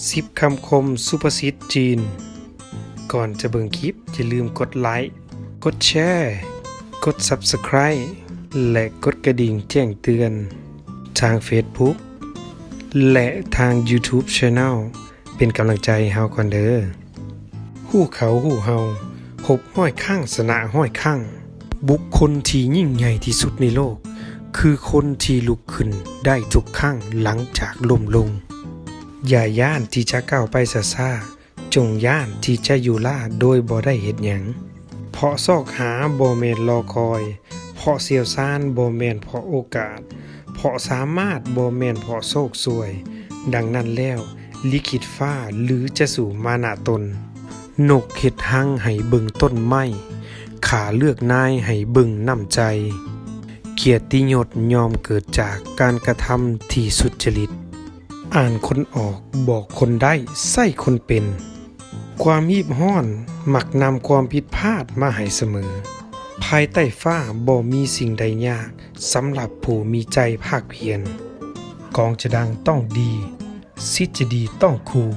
ສິບຄຳຄົມສຸພາສິດຈີນ. ກ່ອນຈະເບິ່ງຄລິບ, ຢ່າລືມກົດໄລ, ກົດແຊ, ກົດ Subscribe ແລະ ກົດກະດິ່ງແຈ້ງເຕືອນ ທາງ Facebook ແລະ ທາງ YouTube Channel ເປັນກຳລັງໃຈໃຫ້ເຮົາກ່ອນເດີ. ຮູ້ເຂົາຮູ້ເຮົາ, ພົບຮ້ອຍຄັ້ງ, ຊະນະຮ້ອຍຄັ້ງ. ບຸກຄົນທີ່ຍິ່ງໃຫຍ່ທີ່ສຸດໃນໂລກ ຄືຄົນທີ່ລຸກຂຶ້ນໄດ້ທຸກຄັ້ງຫຼັງຈາກລົ້ມລົງ. ຢ່າຢ້ານທີ່ຈະກ້າວໄປຊ້າໆ, ຈົ່ງຢ້ານທີ່ຈະຢູ່ລ້າໂດຍບໍ່ໄດ້ເຮັດຫຍັງ. ເພາະຊອກຫາບໍ່ແມ່ນລໍຄອຍ, ເພາະຊ່ຽວຊານບໍ່ແມ່ນເພາະໂອກາດ, ເພາະສາມາດບໍ່ແມ່ນເພາະໂຊກຊ່ວຍ. ດັ່ງນັ້ນແລ້ວ, ລິຂິດຟ້າຫຼືຈະສູ້ມານະຕົນ. ນົກເຮັດຮັງໃຫ້ເບິ່ງຕົ້ນໄມ້, ຂ້າເລືອກນາຍໃຫ້ເບິ່ງນ້ຳໃຈ. ກຽດຕິຍົດຍ່ອມເກີດຈາກການກະທຳທີ່ສຸດຈະລິດ. ອ່ານຄົນອອກ, ບອກຄົນໄດ້, ໃຊ້ຄົນເປັນ. ຄວາມຮີບຮ້ອນມັກນຳຄວາມຜິດພາດມາໃຫ້ສະເໝີ. ພາຍໃຕ້ຟ້າບໍ່ມີສິ່ງໃດຍາກ ສຳລັບຜູ້ມີໃຈພາກພຽນ. ກອງຈະດັງຕ້ອງດີ, ສິດຈະດີຕ້ອງຄູ່.